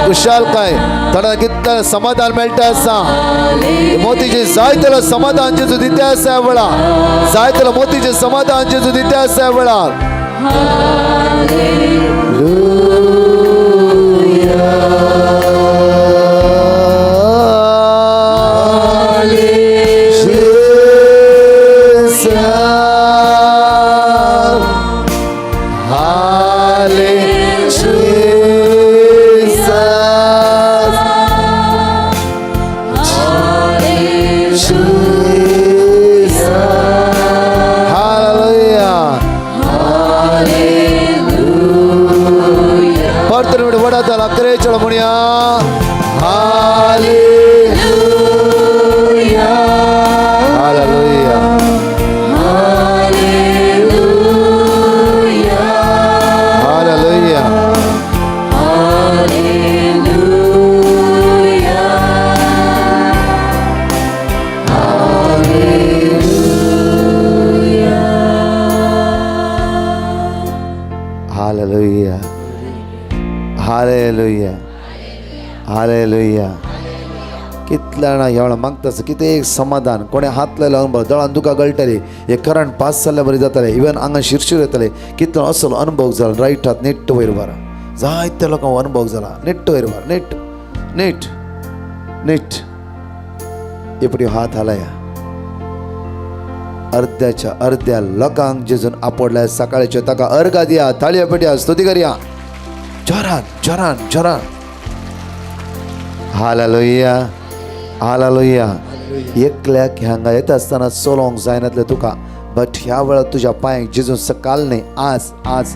खुशालकाय थोडा कितल्या समाधान मेळटा आसा. मोतीचे जायतेलो समाधान जेजू दिते आसा वेळा, जायतेलो मोतीचे समाधान जेजू दिते आसा वेळार. कितल्या जाणां ह्या वेळार मागता आसा कितें एक समाधान, कोणें हात लायलो अनुभव, दोळ्यान दुकां गळटली, हे करंट पास जाल्ल्या बरी जाताले, इवन हांगा शिरशीर येताले. कितलो असलो अनुभव जाला. रायट हात नेट्ट वयर बारा, जायत्या लोकांक अनुभव जाला. नेट्ट वयर बारा, नेट नेट नेट एपडी हात हालया. अर्द्याच्या अर्द्या लोकांक जेजून आपडल्या सकाळचे, ताका अर्घा दिया, ताळया पेटया, स्तुती करया जोरान जोरान जोरान. Hallelujah hallelujah. एकल्याक हांगा येता आसतना चलोवंक जायनातलें तुका, बट ह्या वेळार तुज्या पांयांक जेजून सकाळ न्हय आज आज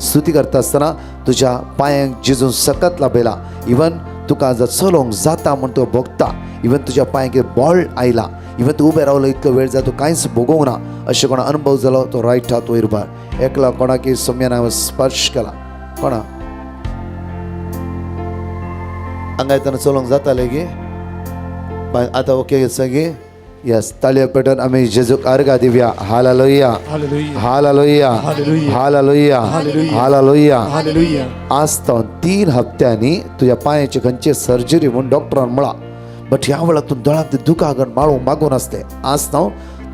स्तुती करता आसतना तुज्या पांयांक जेजून सकत लाभयला. इवन तुका जर चलोवंक जाता म्हूण तूं भोगता, इवन तुज्या पांयांक बॉल आयला, इवन तूं उबें रावलो इतलो वेळ जाता तूं कांयच भोगोवंक ना, अशें कोणा अनुभव जालो तो रायट हात वयर भार. एकला कोणाकी सोम्यान स्पर्श केला, कोणा हांगा येतना चलोवंक जातालें गी आतां ओके सगळी. यस, ताळयो पेटोवन आमी जेजूक अर्घा दिवया. Hallelujah hallelujah hallelujah hallelujah. आज तो 3 हप्त्यांनी तुज्या पांयाची खंयची सर्जरी म्हूण डॉक्टरान म्हळां, बट ह्या वेळार तूं दोळ्यांत दुकां माळूंक मागून आसलें. आज हांव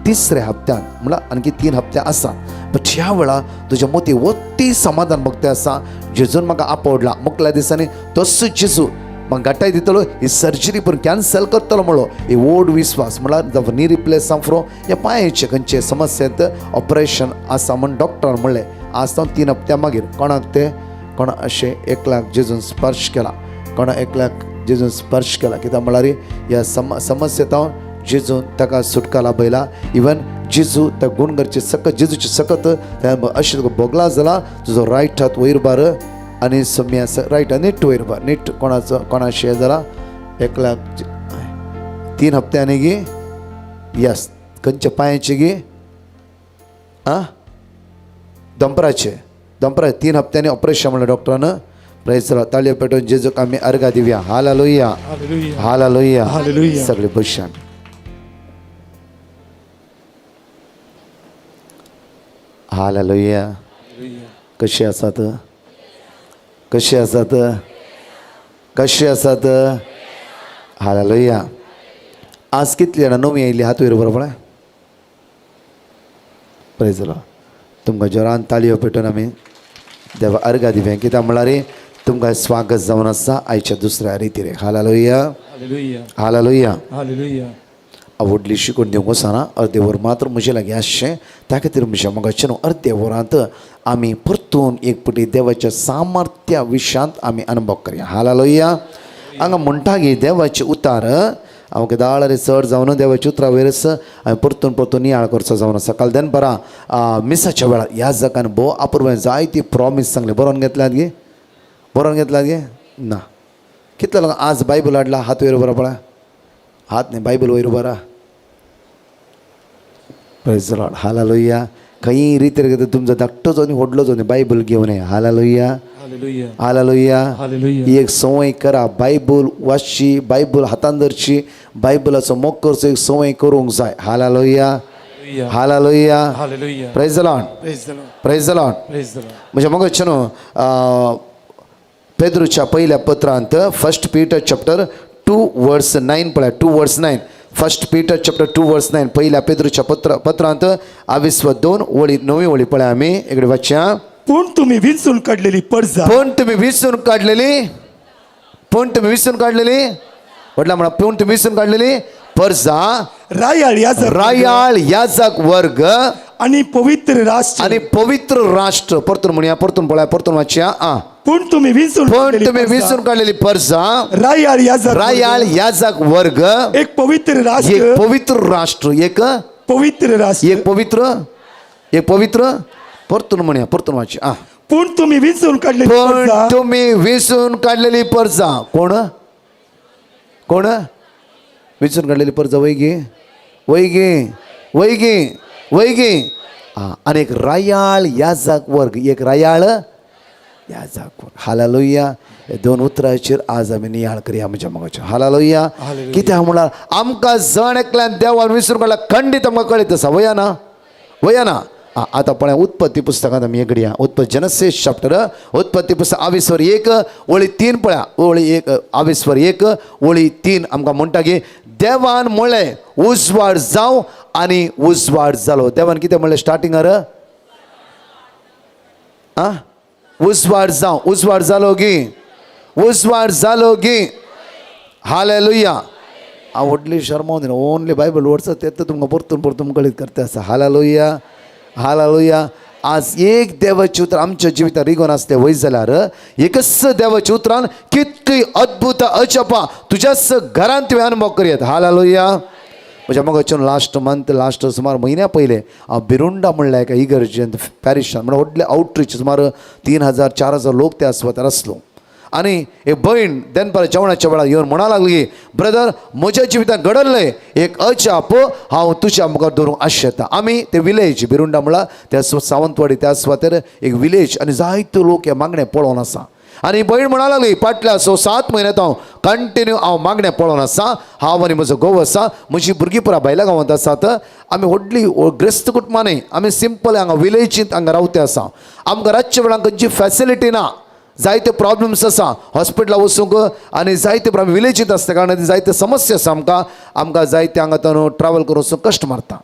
3ऱ्या हप्त्यान म्हळ्यार आणखी 3 हप्ते आसा, बट ह्या वेळार तुज्या मोती वत्ती समाधान भोगते आसा. जेजून म्हाका आपवडला मुखल्या दिसांनी तसो जेजू म्हाका घाटाय दितलो, ही सर्जरी पण कॅन्सल करतलो म्हणलो. ही व्हड विस्वास म्हळ्यार नी रिप्लेस फ्रो ह्या पांयाचे खंयचे समस्येंत ऑपरेशन आसा म्हूण डॉक्टरान म्हणलें. आज हांव 3 हप्त्या मागीर कोणाक ते कोणा अशें एकल्याक जेजून स्पर्श केला, कोणा एकल्याक जेजून स्पर्श केला. कित्याक म्हळ्यार ह्या समस्येंत हांव जेजून ताका सुटका लाभयला. इवन जेजू त्या गुणगरचे सकत जेजूचे सकत अशें तुका भोगला जाला. तुजो रायट हात वयर बार आनी सम्या रायट नीट वयर बार नीट. कोणाचो कोणाशें जाला एकल्याक 3 हप्त्यांनी गी. यस, खंयच्या पांयाचे गी आं दंपराचे दंपरा 3 हप्त्यांनी ऑपरेशन म्हणलें डॉक्टरान. प्रेज ताळयो पेटोवन जेजूक आमी अर्घा दिवया. Hallelujah hallelujah. सगळे बशान. हालेलुया. कशी आसात कशी आसात कशी आसात? हालेलुया. आज कितली जाणां नवी आयली हात वयर बरोबर पळय. प्रेज तुमकां जोरान ताळयो पेटोवन आमी देवा अर्घा दिवया. कित्याक म्हळ्यार तुमकां स्वागत जावन आसा आयच्या दुसऱ्या रितीर. Hallelujah hallelujah. व्हडली शिकून दिवंक वचना, अर्दे वर मात्र म्हजे लागीं आसचें, त्या खातीर म्हज्या मोगाचें न्हू अर्दे वरांत आमी परतून एक पटी देवाच्या सामर्थ्या विशयांत आमी अनुभव करया. हालेलुया. हांगा म्हणटा की देवाचें उतार हांव दाळ चड जावन देवाच्या उतरा वयरच हांवें परतून परतून नियाळ करचो जावन आसा. काल दनपरां मिसाच्या वेळार ह्या जगान भोव अपूर्व जायती प्रॉमीस सांगले. बरोवन घेतल्यात गे? बरोवन घेतल्यात गे? ना. कितले लोकांक आज बायबल हाडला? हात वयर बरो पळय. हात न्ही, बायबल वयर बरा. Praise the Lord. हालेलुया. खंय रितीर घेता तुमचो धाकटो जावन व्हडलो जावन बायबल घेवन ये. Hallelujah hallelujah. ही एक संवय करा, बायबल वाचची, बायबल हातान धरची, बायबलाचो मोग करचो एक संवय करूंक जाय. Hallelujah hallelujah. Praise the Lord praise the Lord. म्हज्या मोगाचें न्हू पेद्रूच्या पहिल्या पत्रांत First Peter chapter 2 verse 9 पळया. 2 verse 9, First Peter chapter 2 verse 9. पहिल्या पेद्रूच्या पत्रांत आविस्व दोन ओळी नवी ओळी पळया. आमी इकडे वाचया. पूण तुम्ही विंचून काढलेली परजा, पण तुम्ही विसरून काढलेली, पण तुम्ही विसरून काढलेली, म्हटलं म्हणा, पण तुम्ही विसरून काढलेली परजा, रायाळ याजक, रायाळ याजक वर्ग, आणि पवित्र राष्ट्र. आणि पवित्र राष्ट्र. परतून म्हणूया, परतून पळया, परतून वाचया आ. पूण तुम्ही विंचून पण काढलेली तुम्ही परजा, विसरून काढलेली परजा, रायाळ याजक वर्ग, रायाळ याजक वर्ग, एक पवित्र राष्ट्र, एक पवित्र राष्ट्र, एक पवित्र राष्ट्र. एक पवित्र, एक पवित्र. परतून म्हणूया, परतून वाचया आ. पूण तुम्ही विंचून काढलेली पण परजा, तुम्ही विसरून काढलेली परजा. कोण कोण विसरून काढलेली परजा? वैगी वैगी वैगी वैगी हा. आणि एक रायाळ याजक वर्ग, एक रायाळ याजक वर्ग. हालेलुया. हे दोन उतराचेर आज आमी नियाळ करया म्हज्या मोगाचेर. हालेलुया. कित्याक म्हळ्यार आमकां जण एकल्यान देवान विसरून काडला खंडीत आमकां कळीत आसा. वया ना, वया ना. आतां पळय, उत्पत्ती पुस्तकांत आमी एक उत्पत्ती, जेनेसीस चॅप्टर, उत्पत्ती पुस्तक आवीसवर एक ओळी तीन पळया. ओळी एक, आवीसवर एक ओळी तीन आमकां म्हणटा की देवान म्हणलें उजवाड जावं आनी उजवाड जालो. देवान कितें म्हणलें स्टार्टिंगार? आ, उजवाड जावं. उजवाड जालो गी? उजवाड जालो गी? हालेलुया. हांव व्हडली शर्मा दिना, ओनली बायबल वर्ड्स ते तुमकां परतून परतून कळीत करता आसा. Hallelujah, hallelujah. आज एक देवाचें उतर आमच्या जिवितांत रिगोन आसलें वयर जाल्यार एकच देवाच्या उतरान कितली अद्भुत अजपा तुज्याच घरांत तुवें अनुभव करयत. हालेलुया. म्हज्या मोगाच्यान, लास्ट मंथ, लास्ट सुमार म्हयन्या पयलें हांव बिरुंडा म्हणल्या एका इगर्जेंत, पॅरिशान, म्हणल्यार व्हडलें आउटरीच, सुमार 3000 4000 लोक त्या सुवातार आसलो. आनी एक भयण दनपार जेवणाच्या वेळार येवन म्हणा लागली, ब्रदर, म्हज्या जिवितांत घडल्लें एक अजाप हांव तुज्या मुखार दवरूंक आशेता. आमी ते विलेज बिरुंडा म्हळ्यार त्या सावंतवाडी त्या सुवातेर एक विलेज आनी जायते लोक हे मागणें पळोवन आसा. आनी भयण म्हणा लागली, फाटल्या 6-7 म्हयन्यांत हांव कंटिन्यू हांव मागणें पळोवन आसा. हांव आनी म्हजो घोव आसा, म्हजी भुरगीं पुरा भायल्या गांवांत आसात. आमी व्हडली ग्रेस्त कुटुंबां न्हय, आमी सिंपल हांगा विलेजींत हांगा रावते आसा. आमकां रातच्या वेळार खंयची फॅसिलिटी ना, जायते प्रॉब्लम्स आसा हॉस्पिटलाक वचूंक आनी जायते प्रॉब्लम विलेजींत आसता कारण जायते समस्या आसा आमकां. आमकां जायते हांगा तो ट्रॅवल करून वचूंक कश्ट मारता.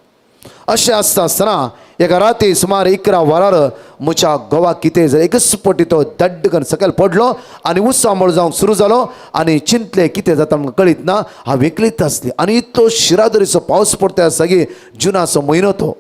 अशें आसता आसतना एका राती सुमार 11 वरार म्हज्या घोवाक कितें जालें, एकच पटी तो दड्ड करून सकयल पडलो आनी उसामळ जावंक सुरू जालो. आनी चिंतलें कितें जाता आमकां कळीत ना. हांव एकलीच आसली आनी इतलो शिरादरीचो पावस पडटा आसा की जुनाचो म्हयनो तो.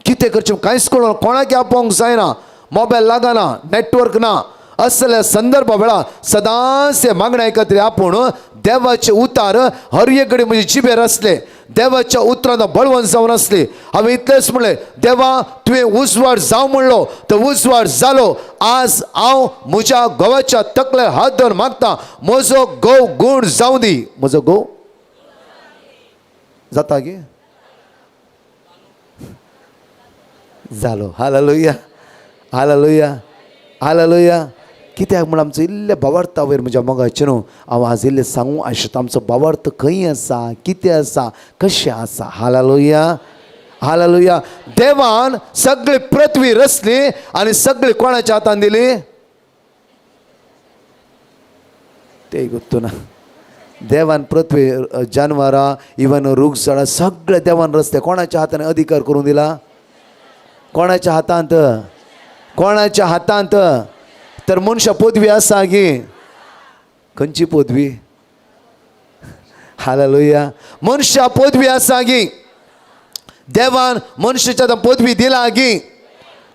कितें करचें कांयच कळना, कोणाक आपोवंक जायना, मोबायल लागना, नेटवर्क ना. असल्या संदर्भा वेळार सदांच हे मागणें आयकतले आपूण देवाचे उतार हर एक घडी म्हजे जिबेर आसले. देवाच्या उतरान बळवंत जावन आसली. हांवें इतलेंच म्हणलें, देवा, तुवें उजवाड जावं म्हणलो तर उजवाड जालो. आज हांव म्हज्या घोवाच्या तकलेर हात धरून मागता, म्हजो घोव गूण जावं दी. म्हजो घोव जाता गे जालो. Hallelujah, hallelujah, hallelujah. कित्याक म्हण आमचो इल्ले भावार्था वयर म्हज्या मोगाचें न्हू हांव आज इल्लें सांगूं आशिल्लो, आमचो भावार्थ खंय आसा, कितें आसा, कशें आसा. Hallelujah, hallelujah. देवान सगळी पृथ्वी रचली आनी सगळी कोणाच्या हातान दिली ते गुत्तू ना. देवान पृथ्वी, जानवरां, इवन रूख झाडां सगळे देवान रचले. कोणाच्या हातान अधिकार करून दिला? कोणाच्या हातांत? कोणाच्या हातांत? तर मनशा पदवी आसा गी? खंयची पदवी? हालेलुया. मनशा पदवी आसा गी? देवान मनशाच्या हातान पदवी दिला गी?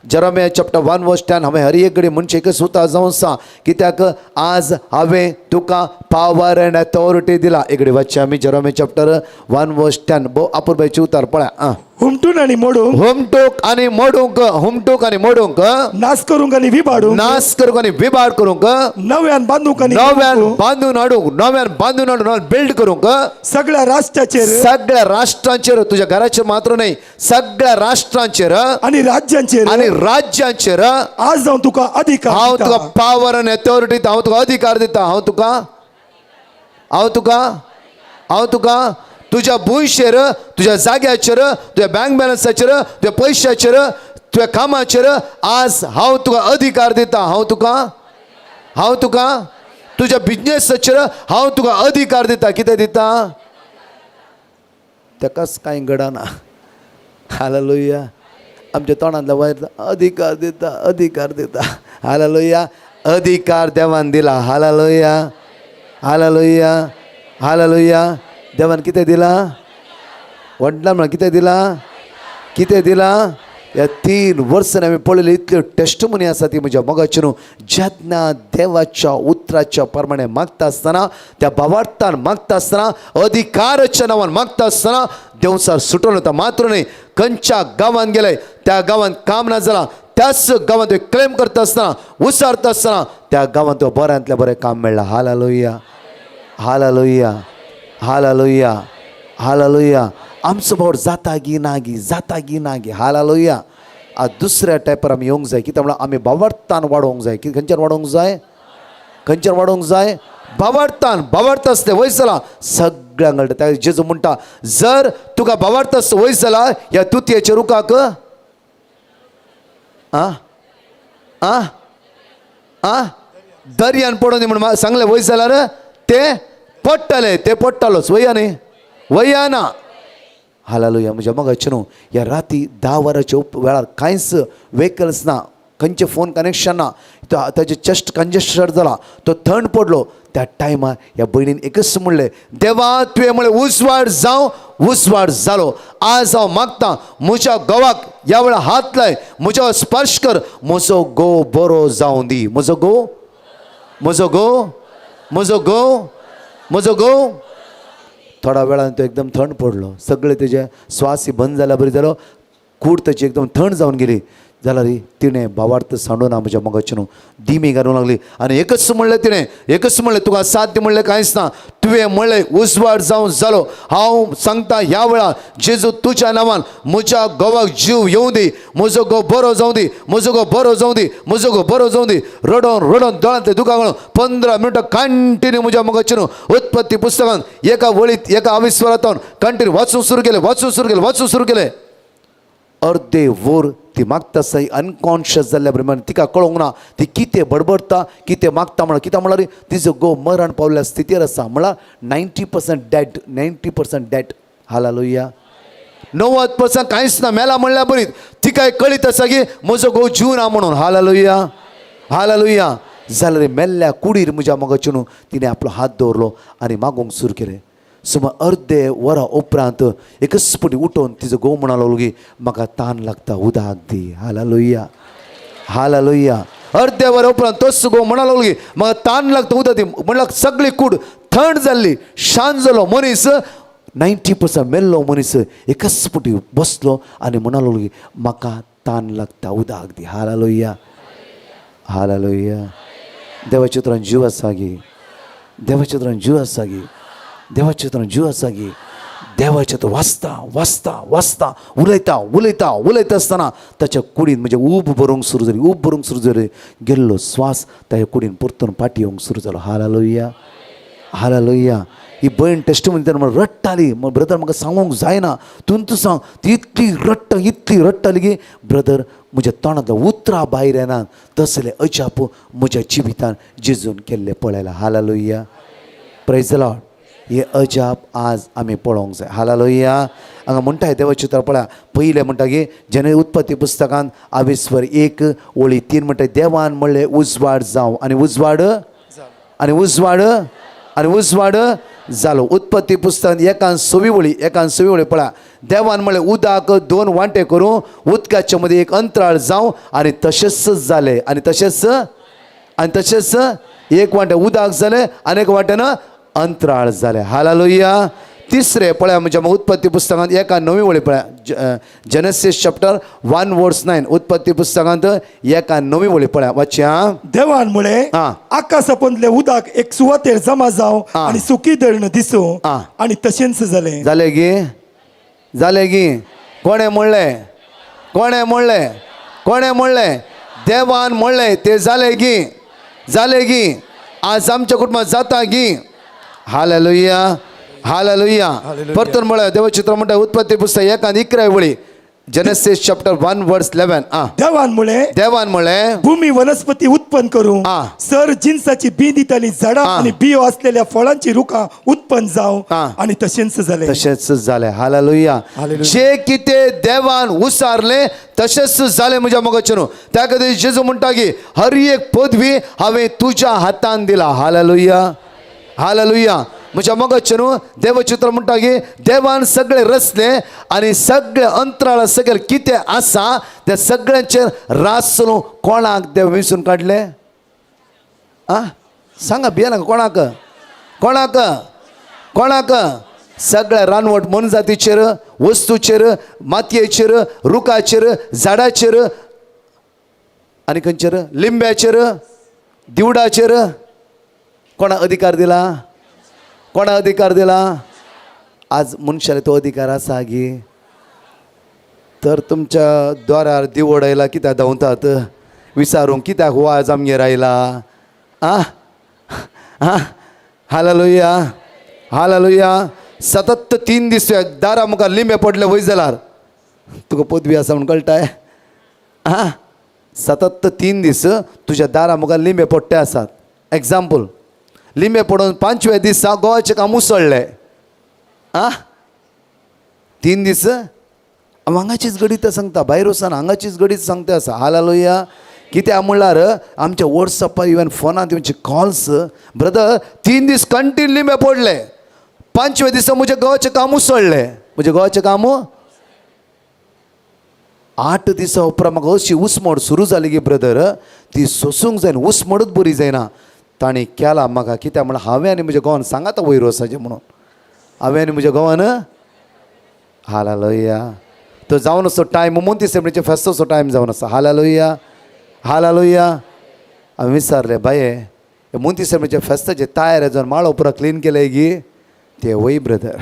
Jeremiah chapter 1 verse 10. हांवें हर एक कडेन मनशे एकच सुता जावन आसा. कित्याक आज हांवें तुका पावर एंड अथॉरिटी दिला. इकडे वाचचे आमी Jeremiah chapter 1 verse 10. भोव अपुरबायची उतार पळया आं. हुमटून आणि मोडूंक, हुमटूक आनी मोडूंक, हुमटूक आनी मोडूंक, नाश करूंक आणि विबाडूंक, नाश करूंक आनी विबाड करूंक, नव्यान बांदूंक आणि नव्यान बांदून हाडूंक, नव्यान बांदून हाडून, नव्यान बिल्ड करूंक, सगळ्या राष्ट्राचेर सगळ्या राष्ट्रांचेर, तुझ्या घराचेर मात्र न्हय, सगळ्या राष्ट्रांचेर आणि राज्यांचेर आनी राज्यांचेर आज हांव तुका अधिकार हांव दिता. तुका पावर आनी अथॉरिटी, हांव तुका अधिकार दिता. हांव तुका, हांव तुका, हांव तुका तुज्या भुंयचेर, तुज्या जाग्याचेर, तुज्या बँक बॅलन्साचेर, तुज्या पयशाचेर, तुज्या कामाचेर आज हांव तुका अधिकार दिता. हांव तुका, हांव तुका. तुज्या बिजनेसाचेर हांव तुका अधिकार दिता. कितें दिता? ताकाच कांय घडना. हालेलुया. आमच्या तोंडांतल्या वयर अधिकार दिता, अधिकार दिता. हालेलुया. अधिकार देवान दिला. Hallelujah, hallelujah, hallelujah. देवान कितें दिला? व्हडला म्हणल्यार कितें दिला? कितें दिला? ह्या 3 वर्सांनी आमी पळयले इतल्यो टेस्टमनी आसा ती म्हज्या मोगाचे न्हू. जेन्ना देवाच्या उतराच्या प्रमाणे मागता आसतना, त्या भावार्थान मागता आसतना, अधिकाराच्या नांवान मागता आसतना देंवचार सुटोवन वता. मात्र न्हय, खंयच्या गांवांत गेले त्या गांवांत काम ना जालां त्याच गांवांत क्लेम करता आसतना, उसारता आसतना त्या गांवांत बऱ्यांतलें बरें काम मेळ्ळां. Hallelujah, hallelujah, hallelujah, hallelujah. आमचो भाव जाता गी ना गी, जाता गी ना गी. हालेलुया. आज दुसऱ्या टायपार आमी येवंक जाय. कित्याक म्हणल्यार आमी भावार्थान वाडोवंक जाय. कितें खंयच्यान वाडोवंक जाय? खंयच्यान वाडोवंक जाय? भावार्थान. भावार्थ आसलें वयर जाला सगळ्यांक कळटा. त्या जेजू म्हणटा, जर तुका भावार्थ आसता वयर जाला ह्या तुतयेच्या रुखाक आं आं आं दर्यान पडून दी म्हण सांगलें वयर जाल्यार ते पडटले, ते पडटलोच. वया न्ही, वया ना. हालेलुया. म्हज्या मोगाचे न्हू, ह्या राती 10 वरांच्या वेळार कांयच व्हेकल्स ना, खंयचें फोन कनेक्शन ना, ताजे चेस्ट कंजेस्टेड जाला, तो थंड पडलो. त्या टायमार ह्या भयणीन एकच म्हणलें, देवा तुवें म्हणलें उजवाड जावं, उजवाड जालो. आज हांव मागता म्हज्या घोवाक ह्या वेळार हात लाय, म्हज्या स्पर्श कर, म्हजो घोव बरो जावं दी. म्हजो घोव, म्हजो घोव, म्हजो घोव, म्हजो घोव. थोड्या वेळान तो एकदम थंड पडलो. सगळे तेजे श्वास बंद जाल्या बरी जालो, कूड ताची एकदम थंड जावन गेली. जाल्यार तिणें भावार्थ सांडूना म्हज्या मोगाचे न्हू, दिमी घालूंक लागली आनी एकच म्हणलें तिणें, एकच म्हणलें, तुका साथ दी म्हणलें कांयच ना, तुवें म्हणलें उजवाड जावन जालो. हांव सांगता ह्या वेळार जेजू तुज्या नांवान म्हज्या घोवाक जीव येवं दी, म्हजो घोव बरो जावं दी, म्हजो घोव बरो जावं दी, म्हजो घोव बरो जावं दी. रडोन रडोन दोळ्यांतले दुकां घालून 15 मिनटां कंटिन्यू म्हज्या मोगाचे न्हू उत्पत्ती पुस्तकान एका वळीत एका आविस्वरांत कंटिन्यू वाचूंक सुरू केलें, वाचूंक सुरू केलें, वाचूंक सुरू केलें. अर्दे वर ती मागता आसतना अनकॉन्शियस जाल्ल्या प्रमाणे तिका कळोंक ना ती कितें बडबडटा, कितें मागता म्हणल्यार. कित्याक म्हणल्यार तिजो घोव मरण पावल्या स्थितीर आसा, म्हणल्यार 90% डेड, 90% डेड. हालेलुया. 90% कांयच ना, मेला म्हणल्या बरीत तिकाय कळीत आसा की म्हजो घोव जीव ना म्हणून. Hallelujah, hallelujah. जाल्यार मेल्ल्या कुडीर म्हज्या मोगाचे न्हू तिणें आपलो हात दवरलो आनी मागूंक सुरू केलें. सुमार अर्दे वरां उपरांत एकच फावटी उठोवन तिजो घोव म्हणलो की म्हाका तान लागता, उदक दी. Hallelujah, hallelujah. अर्दे वरां उपरांत तोच घोव म्हणलो की म्हाका तान लागता, उदक दी. म्हणल्यार सगळी कूड थंड जाल्ली, शांत जालो मनीस, 90% मेल्लो मनीस एकच फावटी बसलो आनी म्हणलो की म्हाका तान लागता, उदक दी. Hallelujah, hallelujah. देवाच्या उतरान जीव आसा गी, देवाच्या उतरान जीव आसा गी, देवाच्या उतरान जीव आसा गी. देवाचें तो वाचता वाचता वाचता, उलयता उलयता उलयता आसतना ताच्या कुडीन म्हणजे ऊब भरूंक सुरू जाली, ऊब भरूंक सुरू जाली. गेल्लो स्वास ताच्या कुडीन परतून फाटी येवंक सुरू जालो. Hallelujah, hallelujah. ही भयण टेस्टमनी तेन्ना म्हण रडटाली. ब्रदर म्हाका सांगूंक जायना, तूं तूं सांग. ती इतली रडटा, इतली रडटाली की ब्रदर म्हज्या तोंडांतल्या उतरां भायर येना तसलें अजाप म्हज्या जिवितान जेजून केल्लें पळयलां. हालेलुया, प्रेज लॉर्ड. हे अजाप आज आमी पळोवंक जाय. हालेलुया. हांगा म्हणटा देवाचें उतर पळया, पयलें म्हणटा की जेणे उत्पत्ती पुस्तकान आविस्वर 1:3 म्हणटा, देवान म्हणलें उजवाड जावं आनी उजवाड आनी उजवाड आनी उजवाड जालो. उत्पत्ती पुस्तकान 1:26, 1:26 पळया, देवान म्हणलें उदक 2 वांटे करूं, उदकाच्या मदीं एक अंतराळ जावं आनी तशेंच जालें. आनी तशेंच, आनी तशेंच एक वांटे उदक जालें आनी एक वांट्यान अंतराळ जालें. हालेलुया. तिसरें पळया म्हणजे उत्पत्ती पुस्तकांत 1:9 पळया, जेनेसिस चॅप्टर 1:9, उत्पत्ती पुस्तकांत 1:9 पळया, वाचया. देवान म्हळे आकाशा पोंदले उदक एक सुवातेर जमा जावं आनी सुकी धरण दिसूं आनी तशेंच जालें. जालें गी, जालें गी. कोणें म्हणलें? कोणें म्हणलें? कोणें म्हणलें? देवान म्हणलें तें जालें गी, जालें गी. आज आमच्या कुटुंबात जाता गी. Hallelujah, hallelujah. परतून म्हळ्यार देवचित्र म्हणटा उत्पत्ती पुस्तक 1:11, Genesis chapter 1 verse 11. आ. देवान म्हळें, देवान म्हळें, भूमी वनस्पती उत्पन्न करू, सर जिन्साची बी दिताली झाडां आनी बियो असलेल्या फळांची रुखां उत्पन्न जावं, आनी तशेंच जालें. तशेंच जालें. हालेलुया. हालेलुया. जे कितें देवान उसारलें तशेंच जालें म्हज्या मोगाचें न्हू. त्या खातीर जेजू म्हणटा की हर एक पदवी हांवें तुज्या हातान दिला. Hallelujah, hallelujah. म्हज्या मोगाचें न्हू, देवचित्र म्हणटा की देवान सगळें रचलें आनी सगळें अंतराळ सगळें कितें आसा त्या सगळ्यांचेर रास चलोवंक कोणाक देव वेंचून काडलें? आ, सांगा भियेनाका. कोणाक? कोणाक? कोणाक? सगळ्या रानवट मोनजातीचेर, वस्तूचेर, मातयेचेर, रुखाचेर, झाडाचेर आनी खंयचेर, लिंब्याचेर, दिवडाचेर कोणा अधिकार दिला? कोणा अधिकार दिला? आज मनशाले तो अधिकार आसा गी? तर तुमच्या द्वारार दिवड आयला कित्याक धांवतात विचारूंक कित्याक हो आज आमगेर आयला? आ आ, हालेलुया, हालेलुया. सतत 3 दीस दारा मुखार लिंबे पडले वयर जाल्यार तुका पदवी आसा म्हूण कळटाय? आ, सतत 3 दीस तुज्या दारा मुखार लिंबे पडटे आसात. एग्जाम्पल, लिंबे पडून 5व्या दिसा गोवाचें काम उसळ्ळें. आ, 3 दीस हांव हांगाचीच गणित सांगता, भायर वचना, हांगाचीच गणित सांगता आसा. हालेलुया. कित्याक म्हणल्यार आमच्या वॉट्सॅपार इवन फोनांत येवचे कॉल्स, ब्रदर 3 दीस कंटिन्यू लिंबे पडले, 5व्या दिसा म्हज्या गोवाचें काम उसळ्ळें. म्हज्या गोवाचें काम 8 दिसां उपरांत म्हाका अशी उस्मोड सुरू जाली की ब्रदर ती सोसूंक जायना, उस्मोडूच बरी जायना. तांणी केला म्हाका कित्याक म्हणल्यार हांवें आनी म्हज्या घोवान सांगाता वयर वचपाचें म्हणून, हांवें आनी म्हज्या घोवान. हालेलुया. तो जावन असो टायम मोंती सेमणीचे फेस्ताचो टायम जावन आसा. Hallelujah, hallelujah. हांवें विचारलें, बाये मोंती सेमणीचे फेस्ताचे तयार जावन माळो पुरो क्लीन केले गी? ते वय ब्रदर,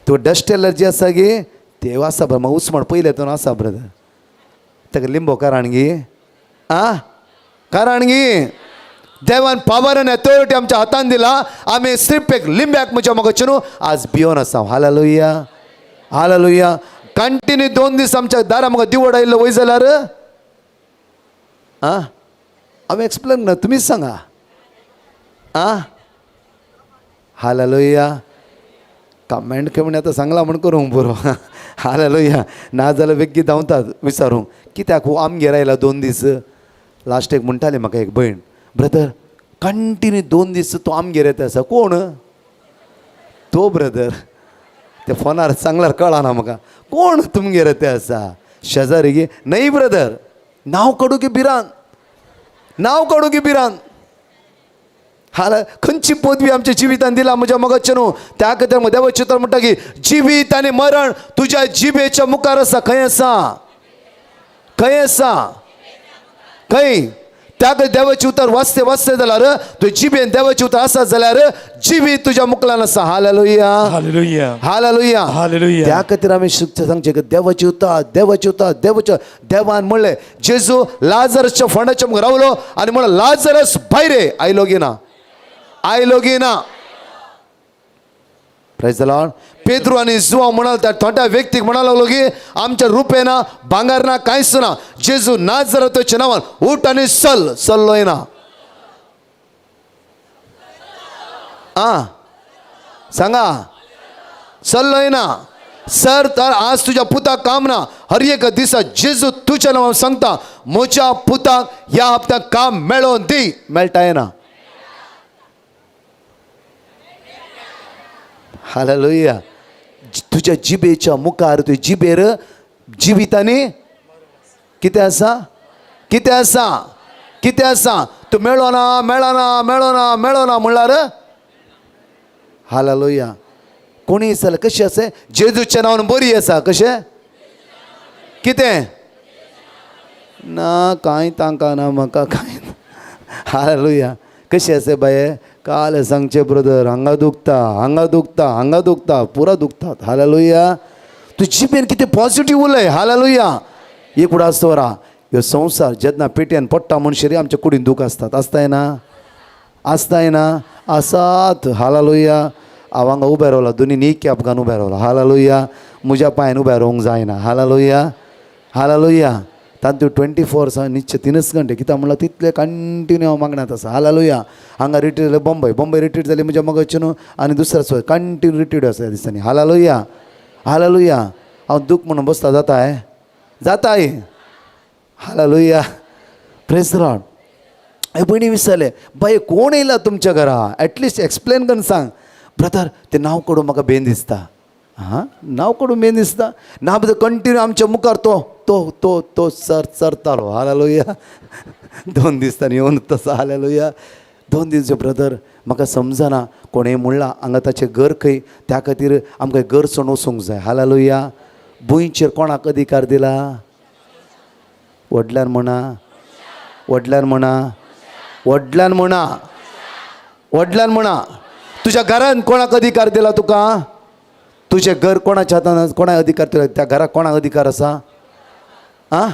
तो डस्ट एलर्जी आसा गी? ते आसा ब्रदर, म्हाका उस्मण पयलें तो आसा ब्रदर. ताका लिंबो कारण गी? आ, कारण गी देवान पावर आनी अथॉरिटी आमच्या हातान दिला. आमी स्ट्रीप एक लिंब्याक म्हज्या म्हाका न्हू आज भियोन आसा. Hallelujah, hallelujah. कंटिन्यू 2 दीस आमच्या दारा म्हाका दिवड आयिल्लो वय जाल्यार आ, हांवें एक्सप्लेन ना, तुमीच सांगा. आ, हालेलुया. कमेंट कमेंट आतां सांगला म्हण करूंक बरो. हालेलुया. ना जाल्यार बेगीन धांवतात विचारूंक कित्याक हो आमगेर आयला 2 दीस. लास्टेक म्हणटाली म्हाका एक भयण, ब्रदर कंटिन्यू 2 दीस तो आमगेर येता आसा. कोण तो ब्रदर? ते फोनार सांगल्यार कळना म्हाका कोण तुमगेर येता आसा. शेजारी गी? न्हय ब्रदर, नांव काडूं की भिरांत, नांव काडूं की भिरांत. हाल खंयची पदवी आमच्या जिवितान दिला म्हज्या मोगाचें न्हू. त्या खातीर देवाचें तर म्हणटा की जिवीत आनी मरण तुज्या जिबेच्या मुखार आसा. खंय आसा? खंय आसा? खंय? त्या खातीर देवाचें उतर वाचते वाचते जाल्यार तुज्या जिबेन देवाचें उतर आसा जाल्यार जिवीत तुज्या मुखार आसा. Hallelujah, hallelujah, hallelujah, hallelujah. त्या खातीर आमी शिकचे सांगचें की देवाचें उतर, देवाचें उतर, देवाचें. देवान म्हणलें जेजू लाजरसच्या फोंडाच्या मुखार रावलो आनी म्हणलें लाजरस भायर ये. आयलो की ना? आयलो की ना? Praise the lord. पेद्रू आनी जुवांव म्हणाल त्या थोड्या व्यक्तीक म्हणा लागलो की आमच्या रुपये ना, भांगर ना, कांयच ना, जेजू नाजरताच्या नांवान उठ आनी चल. चल्लोय ना? आ, सांगा, चल्लोय ना? सर तर आज तुज्या पुताक काम ना. हर एक दिसा जेजू तुज्या नांवान सांगता म्हज्या पुताक ह्या हप्त्याक काम मेळोवन दी. मेळटाय ना? हालेलुया. तुज्या जिबेच्या मुखार तुज्या जिबेर जिवितांनी कितें आसा? कितें आसा? कितें आसा? तूं मेळना, मेळना, मेळना, मेळना म्हणल्यार. हालेलुया. कोणी जाल्यार कशें आसा? जेजूच्या नांवान बरी आसा. कशें? कितें ना? कांय तांकां ना, म्हाका कांय. हालेलुया. कशें आसा बाये? काल सांगचें ब्रदर हांगा दुखता, हांगा दुखता, हांगा दुखता, पुरा दुखतात. हालेलुया. तूं जिबेन कितें पॉजिटीव उलय. हालेलुया. एक उडास दवरा, ह्यो संवसार जेन्ना पेटयेन पडटा म्हणसर आमच्या कुडीन दूख आसतात. आसताय ना? आसताय ना? आसात. हालेलुया. हांव हांगा उबें रावला, दोनी नी कॅप घालून उबें रावला. हालेलुया. म्हज्या पांयान उबें रावंक जायना. Hallelujah, hallelujah. तातूंत 24 निश्चय 3 घंटे कित्याक म्हणल्यार तितले कंटिन्यू हांव मागण्यांत आसा. हालेलुया. हांगा रिट्रीट जालें, बॉम्बे बॉम्बे रिट्रीट जाली म्हज्या मोगाचे न्हू, आनी दुसऱ्या सुवात कंटिन्यू रिट्रीट आसा ह्या दिसांनी. Hallelujah, hallelujah. हांव दूख म्हणून बसता जाता जाताय. हालेलुया, प्रेज लॉर्ड. हे भयणी विचारलें, बाय कोण येयला तुमच्या घरा, एटलिस्ट एक्सप्लेन करून सांग. ब्रदर तें नांव काडून म्हाका बेन दिसता. हां, नांव काडून बेन दिसता ना ब्रदर, कंटिन्यू आमच्या मुखार तो तो तो तो सर चरतालो. हालेलुया. 2 दिसांनी येवन तसो. हालेलुया. 2 दीस ब्रदर म्हाका समजना कोणें म्हणलां हांगा ताचें घर खंय, त्या खातीर आमकां घर सोडून वचूंक जाय. हालेलुया. भुंयचेर कोणाक अधिकार दिला? व्हडल्यान म्हणा, व्हडल्यान म्हणा, व्हडल्यान म्हणा, व्हडल्यान म्हणा. तुज्या घरान कोणाक अधिकार दिला तुका? तुजें घर कोणाच्या हातान, कोणाक अधिकार दिला? त्या घराक कोणाक अधिकार आसा? आं,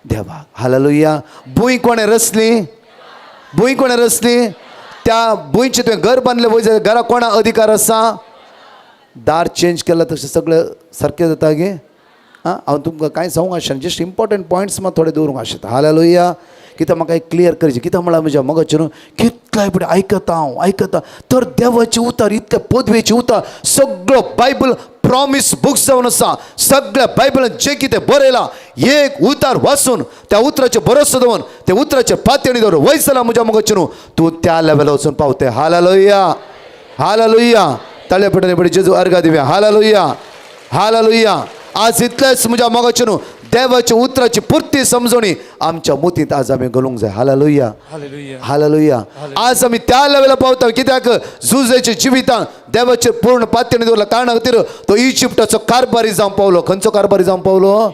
देवाक. हालेलुया. भूंय कोणें रचली? भूंय कोणें रचली? त्या भुंयचें तुवें घर बांदलें वयर, घराक कोणाक अधिकार आसा? दार चेंज केलां तशें सगळें सारकें जाता गे. आं, हांव तुमकां कांय सांगूंक आशिना, जस्ट इम्पॉर्टंट पॉयंट्स मात थोडे दवरूंक आशिल्ले. हालेलुया. कित्याक म्हाका एक क्लियर करचें, कित्याक म्हळ्यार म्हज्या मोगाचें न्हू कितल्या फुडें आयकता हांव, आयकता तर देवाचें उतर, इतलें पदवेचें उतर, सगळो बायबल प्रॉमीस बुक्स जावन आसा. सगळ्या बायबलान जें कितें बरयलां एक उतार वाचून त्या उतराचें भरोसो दवरून त्या उतराचें पातयणी दवरून वयर जाल्यार म्हज्या मोगाचें न्हू तूं त्या लेवलार वचून पावतय. Hallelujah, hallelujah. ताळे पडले पडे जेजू अर्गा दिव्या. Hallelujah, hallelujah. आज इतलेंच म्हज्या मोगाचें न्हू देवाच्या उतराची पुर्ती समजणी आमच्या मुतींत आज आमी घालूंक जाय. Hallelujah, hallelujah. आज आमी त्या लेवलार पावता कित्याक जुजेच्या जिवितान देवाचेर पूर्ण पातयणी दवरला कारणा खातीर तो इजिप्टाचो कारभारी जावन पावलो. खंयचो कारभारी जावन पावलो?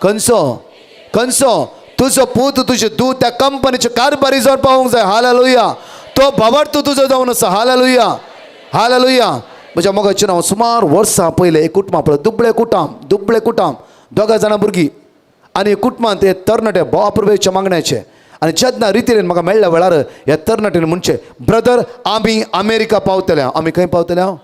खंयचो? खंयचो? तुजो पूत, तुजें दूत त्या कंपनीचे कारभारी जावन पावूंक जाय. हालेलुया. तो भावार्थ तुजो जावन आसा. Hallelujah, hallelujah. म्हज्या मोगाचें हांव सुमार वर्सां पयलें एक कुटुंब पळय, दुबळे कुटाम, दुबळे कुटाम, 2 जाणां भुरगीं आनी कुटुंबांत ते तरणाटे भावाप्रभेच्या मागण्याचे. आनी जेन्ना रितीन म्हाका मेळ्ळ्या वेळार ह्या तरणाट्यान म्हणचें, ब्रदर आमी अमेरिका पावतले. आमी खंय पावतले? हांव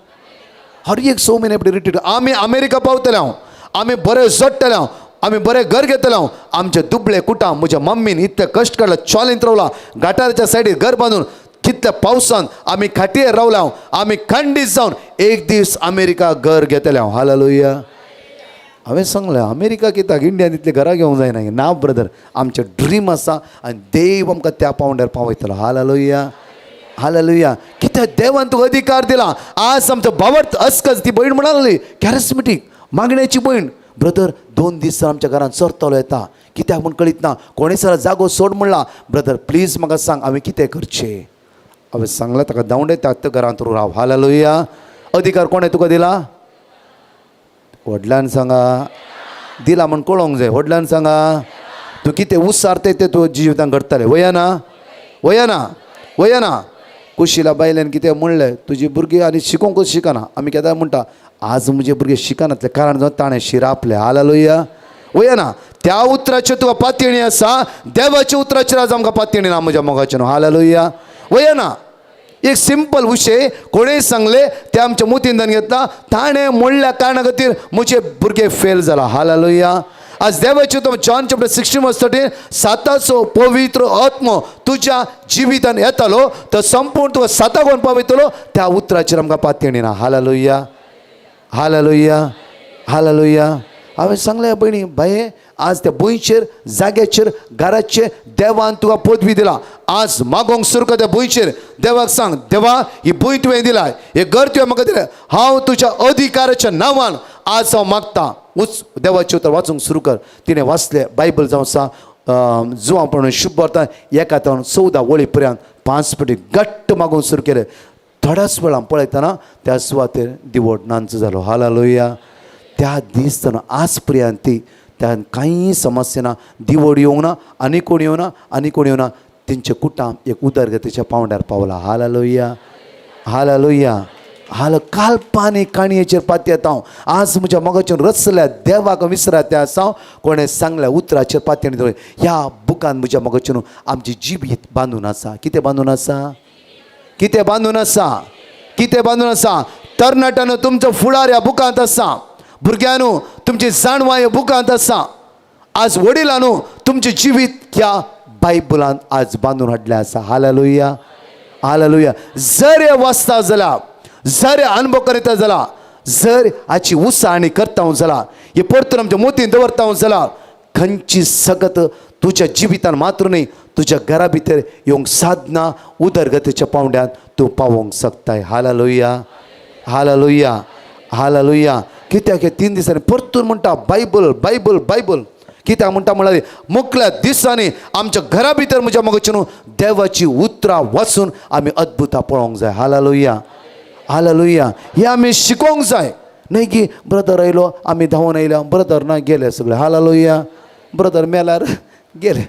हर एक 6 म्हयने पयलीं रिट्रीट, आमी अमेरिका पावतले, हांव आमी बरें जोडटले, हांव आमी बरें घर घेतले, हांव आमचे दुबळे कुटाम म्हज्या मम्मीन इतले कश्ट काडला, चोलींत रावला, गटाराच्या सायडीर घर बांदून कितल्या पावसान आमी खाटयेर रावला, हांव आमी खंडीत जावन एक दीस अमेरिका घर घेतले हांव. हालेलुया. हांवें सांगलें, अमेरिका कित्याक, इंडियान इतलीं घरां घेवंक जायना. ना ब्रदर, आमचें ड्रीम आसा आनी देव आमकां त्या पावंड्यार पावयतलो. Hallelujah, hallelujah. कित्याक देवान तुका अधिकार दिला. आज आमचो भावार्थ अस्कस ती भयण म्हणाली, कॅरिस्मेटीक मागण्याची भयण, ब्रदर 2 दीस आमच्या घरान चरतलो येता, कित्याक म्हूण कळीत ना, कोणें सर जागो सोड म्हणला. ब्रदर प्लीज म्हाका सांग हांवें कितें करचें. हांवें सांगलें ताका धांवडे त्या घरांत राव. हालेलुया. अधिकार कोणें तुका दिला? व्हडल्यान सांगा. दिला म्हूण कळोंक जाय. व्हडल्यान सांगा. तूं कितें उसारते तें तूं जिवितान घडटलें. वया ना, वया ना, वया ना. कुशिला बायल्यान कितें म्हणलें, तुजी भुरगीं आनी शिकोवंकूच शिकना. आमी केन्ना म्हणटा आज म्हजे भुरगे शिकनातले कारण जावन ताणें शिरापलें. हालेलुया. वया ना. त्या उतराचेर तुका पातयणी आसा, देवाच्या उतराचेर आज आमकां पातयणी ना म्हज्या मोगाचें न्हू. हालेलुया. वया ना. एक सिंपल विशय कोणें सांगलें तें आमच्या मुतींत घेतला, ताणें म्हणल्या कारणा खातीर म्हजे भुरगे फेल जाला. हालेलुया. आज देवाचे तो जॉन चॅप्टर 16:13 साताचो पवित्र आत्मो तुज्या जिवितान येतालो तो संपूर्ण तुका साताक पावयतलो. त्या उतराचेर आमकां पातयणी ना. Hallelujah, hallelujah, hallelujah. हांवें सांगलें भयणी, बाये आज त्या भुंयचेर, जाग्याचेर, घराचेर देवान तुका पदवी दिला. आज मागोंक सुरू कर त्या भुंयचेर. देवाक सांग, देवा ही भूंय तुवें दिला, हें घर तुवें म्हाका दिलें, हांव तुज्या अधिकाराच्या नांवान आज हांव मागता. उच देवाचें उतर वाचूंक सुरू कर. तिणें वाचलें बायबल जावन आसा जुवां पण शुभ वर्ता 1 14 वळी पर्यंत 5 पटी घट्ट मागूंक सुरू केलें. थोड्याच वेळान पळयतना त्या सुवातेर दिवट नांच जालो. हालेलुया. त्या दीस आज पर्यंत ती त्या कांय समस्या ना, दिवड येवंक ना, आनी कोण येवना, आनी कोण येवना. तेंचें कुटाम एक उदरगतीच्या पावंड्यार पावला. Hallelujah, hallelujah. हाल काल्पानी काणयेचेर पातयेता हांव. आज म्हज्या मोगाचेर रचल्या देवाक विसरा त्या आसा हांव. कोणें सांगल्या उतराचेर पातयेणी दवर. ह्या बुकान म्हज्या मोगाचेर आमची जिवीत बांदून आसा. कितें बांदून आसा? कितें बांदून आसा? कितें बांदून आसा? तरणाट्यानो तुमचो फुडार ह्या बुकांत आसा, भुरग्यांनो तुमची जाणवाय ह्या बुकांत आसा, आज वडिलांनो तुमचें जिवीत ह्या बायबलान आज बांदून हाडलें आसा. Hallelujah, hallelujah. जर हे वाचता जाल्यार, जर हे अनुभव करीता जाल्यार, जर हाची उसाणी करता जाल्यार, हे परतून आमच्या मोतीन दवरता जाल्यार, खंयची सगत तुज्या जिवितान मात्र न्ही तुज्या घरा भितर येवंक साधना उदरगतीच्या पावंड्यान तूं पावोवंक शकताय. Hallelujah, hallelujah, hallelujah. कित्याक हे 3 दिसांनी परतून म्हणटा बायबल बायबल बायबल. कित्याक म्हणटा म्हळ्यार मुकल्या दिसांनी आमच्या घरा भितर म्हज्या मोगाचें न्हू देवाची उतरां वाचून आमी अद्भुतां पळोवंक जाय. Hallelujah, hallelujah. हें आमी शिकोवंक जाय, न्हय की ब्रदर आयलो आमी धांवून आयल्या, ब्रदर ना गेले सगळे. हालेलुया. ब्रदर मेल्यार गेले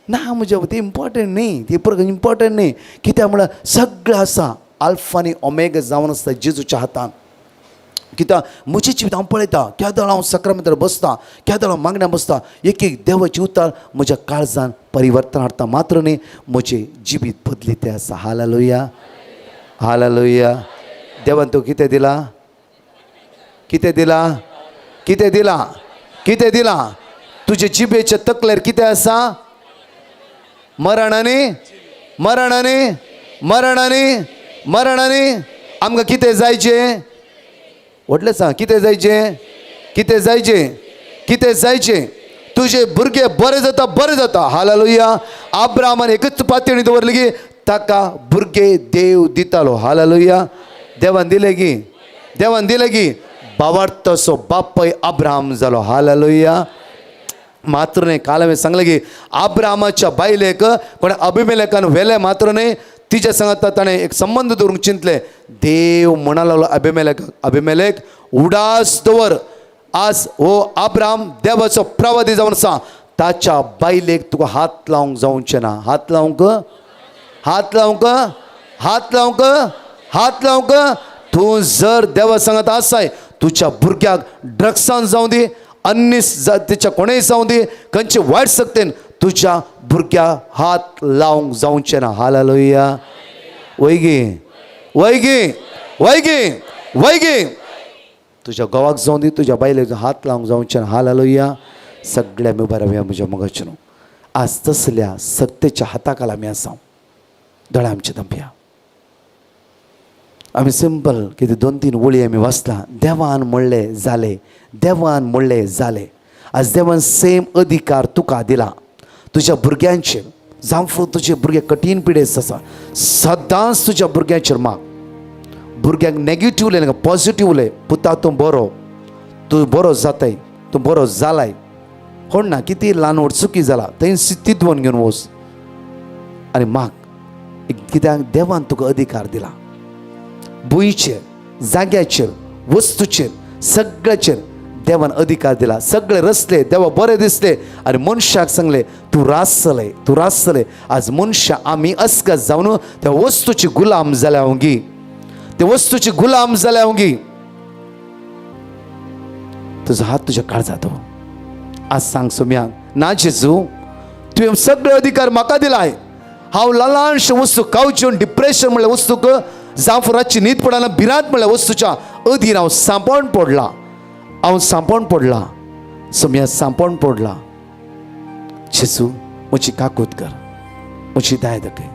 ना, म्हज्या ती इम्पॉर्टंट न्ही, ती परत इम्पॉर्टंट न्ही. कित्याक म्हळ्यार सगळें आसा आल्फा आनी ओमेगा जावन आसता जेजूच्या हातान. कित्याक म्हजें जिवीत हांव पळयता, केदळ हांव सक्रामेंतार बसता, केदळ हांव मागण्या बसता, एक एक देवाची उतार म्हज्या काळजान परिवर्तन हाडटा मात्र न्ही म्हजें जिवीत बदली तें आसा. Hallelujah, hallelujah. देवान तूं कितें दिला? कितें दिला? कितें दिला? कितें दिला? तुजे जिबेच्या तकलेर कितें आसा? मरणानी, मरणानी, मरणानी, मरणानी. आमकां कितें जायचें? व्हडलें सांग, कितें जायचें? कितें जायचें? कितें जायचें? तुजे भुरगे बरे जाता, बरें जाता. हालेलुया. आब्रामान एकच पातयणी दवरली की ताका भुरगे देव दितालो. हालेलुया. देवान दिले की, देवान दिले की बावार्थसो बापय अब्राहम जालो. हालेलुया. मात्र न्ही, काल हांवें सांगलें की आब्रामाच्या बायलेक कोणें अभिमेलेकान व्हेलें मात्र न्ही, तिच्या सांगाता ताणें एक संबंद दवरूंक चिंतलें. देव म्हणा लागलो अभिमेलेक, अभिमेलेक उडास दवर, आज हो आब्राम देवाचो प्रवादी जावन आसा, ताच्या बायलेक तुका हात लावंक जावचें ना. हात लावंक, हात लावंक, हात लावंक, हात लावंक. तूं जर देवा सांगत आसाय तुज्या भुरग्याक ड्रग्सान जावं दी, अन्य जातीच्या कोणेय जावं दी, खंयचे वायट सक्तेन तुज्या भुरग्या हात लावंक जावचें ना. हालेलुया. वयगी, वयगी, वयगी, वयगी. तुज्या घोवाक जावं दी, तुज्या बायलेक हात लावंक जावचें ना. हालेलुया. सगळ्या आमी उबे रावया म्हज्या मोगाचें न्हू. आज तसल्या सत्तेच्या हाताखाला आमी आसा. दोळे आमचे दंपया. आमी सिंपल कितें 2-3 वळी आमी वाचला. देवान म्हणलें जालें, देवान म्हणलें जालें. आज देवान सेम अधिकार तुका दिला तुज्या भुरग्यांचेर. जावं तुजे भुरगे कठीण पिडेस्त आसा, सदांच तुज्या भुरग्यांचेर माग. भुरग्यांक नेगेटीव उलय नाका, पॉजिटीव उलय. पुता तूं बरो, तूं बरो जाताय, तूं बरो जालाय. कोण ना कितें ल्हान व्हड चुकी जाला थंय तितवन घेवन वच आनी माग. कित्याक देवान तुका अधिकार दिला भुंयचेर, जाग्याचेर, वस्तूचेर, सगळ्याचेर देवान अधिकार दिला. सगळे रसले देवा बरे दिसले आनी मनशाक सांगले तूं रासले, तूं रासले. आज मनशां आमी अस्कत जावन त्या वस्तूची गुलाम जाल्या हांव, त्या वस्तूची गुलाम जाल्या हांव. तुजो हात तुज्या काळजांत आज सांग सोम्याक, ना जेजू तुवें सगळे अधिकार म्हाका दिलाय. हांव ल्हानशे वस्तू खावच्यो, डिप्रेशन म्हणल्यार वस्तूक, जावं रातची न्हीद पडना, भिरांत म्हणल्यार वस्तूच्या अधीन हांव सांपोवन पडला, हांव सांपोवन पडला सोम्या, सांपोवन पडला. जेजू म्हजी काकूत कर, म्हजी दाय दाखय,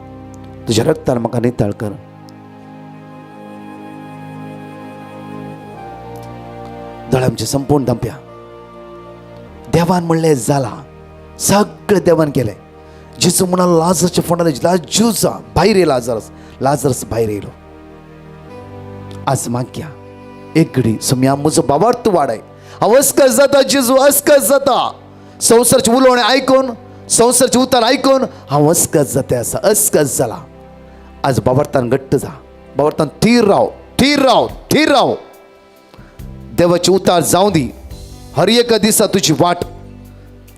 तुज्या रक्तान म्हाका नितळ कर. दोळे आमचे संपूर्ण दंप्या. देवान म्हणलें जाला, सगळें देवान केलें. जेजू म्हणालो लाजरच्या फोंडार लाजूचा भायर येयला, लाजरस, लाजरस भायर येयलो. आज मागया एक घडी सोम्या म्हजो बाबार्थ वाडय. हांव अस्कस जाता जेजू, अस्कस जाता. संवसारचें उलोवणें आयकून, संवसारचें उतर आयकून हांव अस्कस जाता आसा, अस्कस जाला. आज बाबार्थान घट्ट जा, बाबार्थान थीर राव, थीर राव, थीर राव. देवाची उतार जावं दी हर एका दिसा तुजी वाट.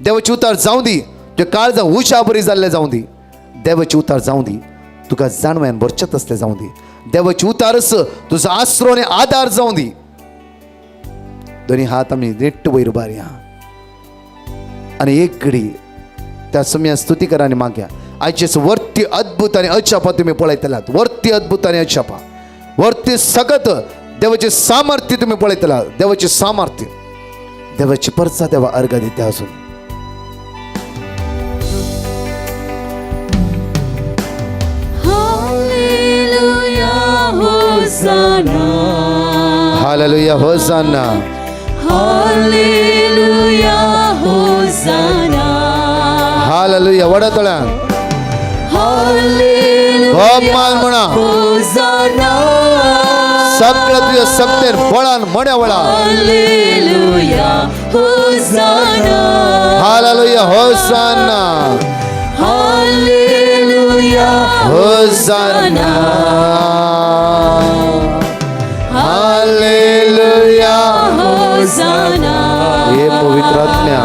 देवाची उतार जावं दी तुज्या काळजा उशा बरी जाल्लें जावं दी. देवाची उतार जावं दी तुका जाणवयान भरचें तसलें जावं दी. देवाची उतारच तुजो आसरो आनी आदार जावं दी. दोनी हात आमी नेट्ट वयर उबारया आनी एक घडी त्या सम्या स्तुती करा आनी मागया. आयचेच वर्ती अद्भुत आनी अजापा तुमी पळयतल्यात, वर्ती अद्भुत आनी अजापा. वरती सगत देवाचे सामर्थ्य तुम्ही पळयतला, देवाचे सामर्थ्य, देवाची परचा देवा अर्घ दिता असून. Hallelujah, Hosanna. Hallelujah hosanna. Hallelujah, Hosanna. Hallelujah. वडतळ्या Hallelujah, म्हणा Hosanna. सगळ्या तुझ्या सत्तेन बळान मण्या वळा. Hallelujah, Hosanna. Hallelujah hosanna. Hallelujah, hosanna. Hallelujah Hosanna. हे पवित्र आत्म्या,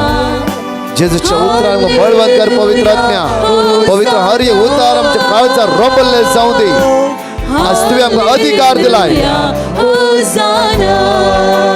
जेजूच्या उतरांक बळवंत कर. पवित्र आत्म्या, पवित्र हर एक उतार आमच्या काळचा रोबल्ले जावं दे. आज तुवें आमकां अधिकार दिलाय. Hosanna.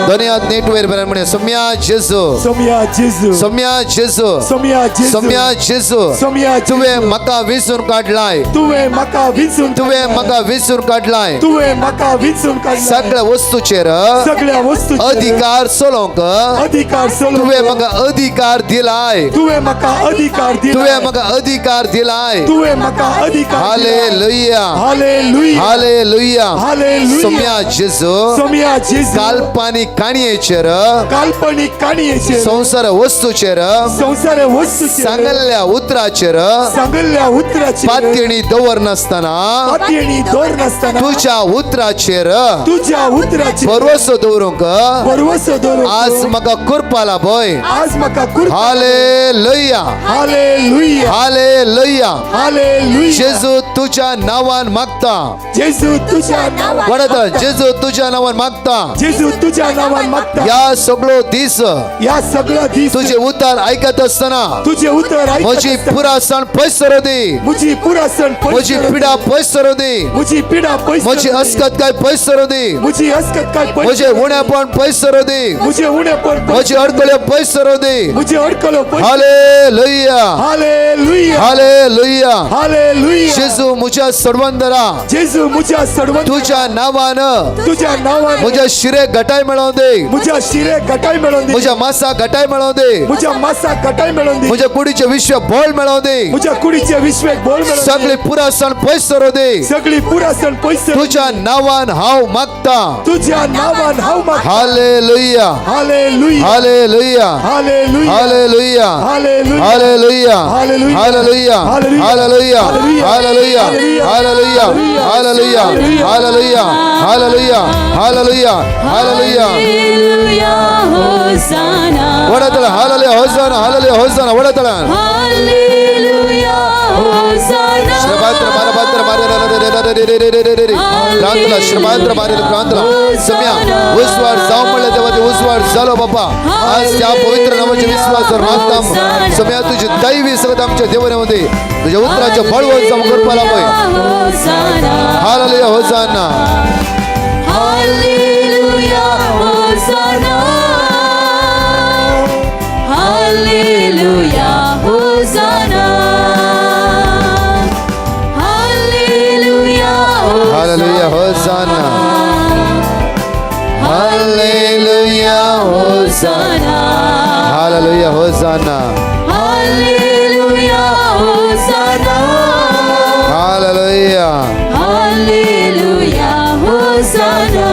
दोन्ही हात नीट वयर बरें म्हणे, सोम्या जेजू, सोम्या जेजू, सोम्या जेजू, सोम्या जेजू, सोम्या जेजू, सोम्या तुवें म्हाका विसरून काडलाय, तुवें म्हाका विंचून, तुवें म्हाका विसरून काडलाय, तुवें म्हाका विंचून काडलाय, सगळ्या वस्तूचेर सगळ्या वस्तू अधिकार चलोवंक अधिकार चलोवंक तुवें म्हाका अधिकार दिलाय, तुवें म्हाका अधिकार दिलाय, तुवें म्हाका अधिकार दिलाय. तुवें म्हाका अधिकार. Hallelujah, hallelujah, hallelujah. Hallelujah. Saumya जेजू, सोम्या जेजू, काल्पनीक काणयेचेर, काल्पनीक काणयेचेर, संवसार वस्तूचेर, संवसार वस्तूचेर, सांगल्ल्या उतराचेर सांगल्ल्या उतराचेर पातयणी दवरनासतना, पातयेणी दवरनासतना, तुझ्या उतराचेर तुझ्या उतराचेर भरवसो दवरूंक भरवसो दवरूंक आज म्हाका कृपा लाभय. आज म्हाका कृपा. Hallelujah, hallelujah, hallelujah. हालेलुया. जेजू तुझ्या नावान मागता. जेजू तुझ्या नावान, म्हणत, जेजू तुझ्या नावान मागता, जेजू तुझ्या नावान मागता, या सगळो दीस, या सगळो दीस, तुझे उतर ऐकत असताना तुझे उतर ऐकत म्हजी आसतना पुरासण पयस सरू दी, म्हजी पुरासण पयस म्हजी सरू दी. पिडा पयस सरू दी, म्हजी पिडा पयस म्हजी सरू दी. अस्कत काय पयस सरू दी, म्हजी अस्कत काय पयस म्हजे सरू दी. उणेपण पयस सरू दी, म्हजें उणेपण पयस म्हजी अडकल्यो पयस सरू दी. म्हजी अडकलो पयस. Hallelujah, hallelujah, hallelujah. हालेलुया. जेजू म्हज्या सडवंदरा, जेजू म्हज्या सडवंत, तुझ्या नावान तुझ्या नावान म्हज्या शिरे घटाय मेळोवं दी, म्हज्या शिरे घटाय मेळोवन दी, म्हज्या मासा घटाय मेळोवं दी, म्हज्या मासाक घटाय मेळोवन दी, म्हज्या कुडीचे विश्व बळ मेळोवं दी, म्हज्या कुडीचे विश्वेक बळ मेळोवन दी, सगळी पुरासण पयस सरू दी. सगळी पुरासण पयस सरू दी. तुझ्या नावान हांव मागता. तुझ्या नावान हांव मागता. Hallelujah, hallelujah, hallelujah, hallelujah, hallelujah, hallelujah, hallelujah, hallelujah, hallelujah, hallelujah, hallelujah, hallelujah, hallelujah, hallelujah, hallelujah, hallelujah, hallelujah, hallelujah. Hallelujah, Hosanna. वडतळ hallelujah hosanna, hallelujah hosanna. वडतळ Hallelujah, Hosanna. श्रबात्र बारबात्र क्रांतला श्रबात्र बारे क्रांतला. सम्या उस्वाड जाव म्हणले तेव्हा ते उस्वाड झालो बापा. आज त्या पवित्र नावाचे विश्वास मागता सम्या, तुझी दैवी सगळं आमच्या देवण्यामध्ये तुझ्या उत्तराच्या बळवंत जावं कृपा लाभय. Hosanna. Hallelujah hosanna. Hallelujah, Hosanna. Hallelujah, Hosanna. Hallelujah, hallelujah hosanna. Hallelujah hosanna. Hosanna. Hallelujah hosanna. Hallelujah, Hosanna. Hallelujah. Hallelujah, Hosanna.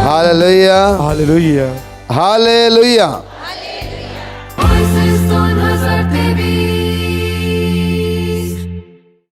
Hallelujah. Hallelujah. Hallelujah.